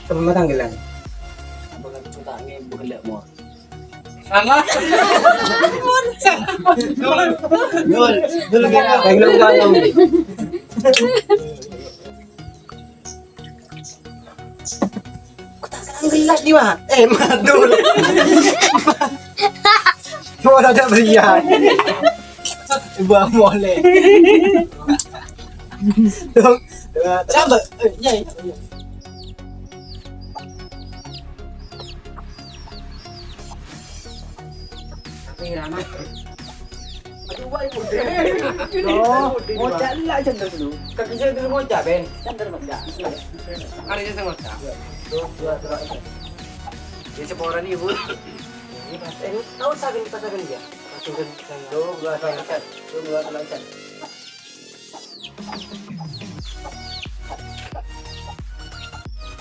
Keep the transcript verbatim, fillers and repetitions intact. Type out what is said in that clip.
Sama tanggelan. Apa kan cutangnya bukan lek mau. Salah. Dul, dul, gak ada. Yang lu gak tahu. Ku ta' kenang gelas, Di, Mat. Eh, Mat, Dul. Mau ada berlian. Buang mole. Dul, dul, sambel. Eh, iya, iya, iya. Tapi Rama. Aduh, wah, ibu. Loh, ngocak lah, cender dulu. Kaki saya dulu ngocak, Ben. Cender ngocak. Kali saya ngocak. Dua, dua, dua, dua. Di seporan, Ibu. Ini pas, eh, tahu saya ini pas akan dia. Langsung kan saya. Dua, dua, dua, dua, dua, dua.